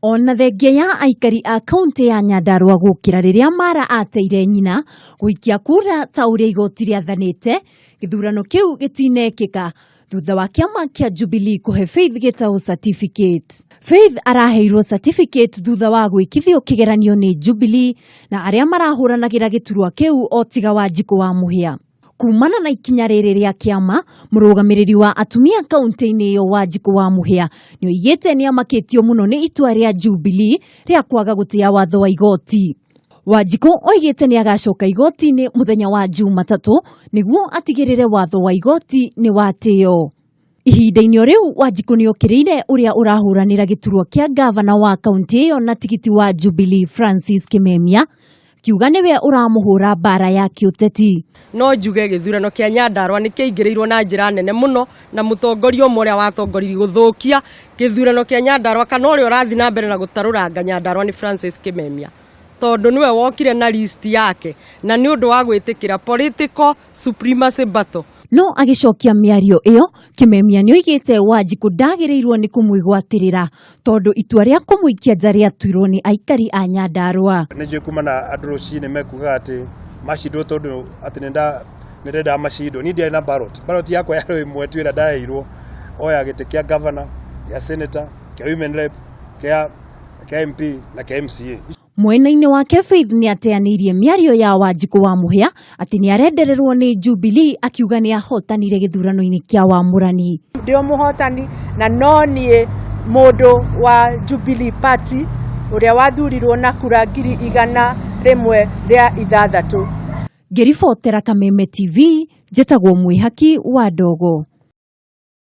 Ona thengia ya aikari a kaunti ya Nyandarua gũkĩra rĩrĩa Mara ateire nyina gũikia kura ta ũrĩa igoti rĩathanĩte, gĩthurano kĩu gĩtinekĩka thutha wa kĩama kĩa Jubilee kũhe Faith Gĩtaũ certificate. Faith araheirwo certificate thutha wa gwĩkithio kĩgeranio nĩ Jubilee na arĩa marahũranagĩra gĩturwa kĩu o tiga Wanjikũ wa Mũhĩa. Kumana na ikinya rĩrĩ rĩa kĩama, mũrũgamĩrĩri wa atumia kaunti-inĩ ĩyo Wanjikũ wa Mũhĩa nĩoigĩte nĩamakĩtio mũno nĩ itua rĩa Jubilee rĩa kwaga gũtĩa watho wa igoti. Wanjikũ oigĩte nĩagacoka igoti-inĩ mũthenya wa Jumatatũ nĩguo atigĩrĩre watho wa igoti nĩ watĩo. Ihinda-inĩ o rĩu Wanjikũ nĩokĩrĩire ũrĩa ũrahũranĩra gĩturwa kĩa ngavana wa kaunti ĩyo na tigiti wa Jubilee Francis Kimemia kiuga nĩwe ũramũhũra mbara ya kĩũteti. No njuge gĩthurano kĩa Nyandarua nĩ kĩaingĩrĩirwo na njĩra nene mũno na mũtongoria ũmwe ũrĩa watongoririe gũthũkia gĩthurano kĩa Nyandarua kana ũrĩa ũrathiĩ na mbere na gũtarũranga Nyandarua nĩ Francis Kimemia, tondũ nĩwe wokire na list yake na nĩ ũndũ wa gwĩtĩkĩra political supremacy battle. No agĩcokia mĩario ĩyo, Kimemia nĩoigĩte Wanjikũ ndagĩrĩirwo nĩ kũmwĩgwatĩrĩra tondũ itua rĩa kũmũikia nja rĩatuirwo nĩ aikari a Nyandarua. Nĩ njũĩ kuma na andũ rũcinĩ mekugaga atĩ macindwo tondũ atĩ nĩ ndendaga macindwo. Niĩ ndiarĩ na ballot. Ballot yakwa yarĩ ĩmwe tu ĩrĩa ndaheirwo o ya gĩtĩ kĩa governor, gĩa senator, kĩa women rep, kĩa MP na kĩa MCA. Mwena-inĩ wake Faith nĩateanĩirie mĩario ya Wanjikũ wa Mũhĩa atĩ nĩarendererwo nĩ Jubilee akiuga nĩahotanire gĩthurano-inĩ kĩa wamũrani. Ndĩ o mũhotani na no niĩ mũndũ wa Jubilee Party ũrĩa wathurirwo na kura 106,000. Ngĩribotera Kameme TV, njĩtagwo Mwĩhaki wa Ndogo.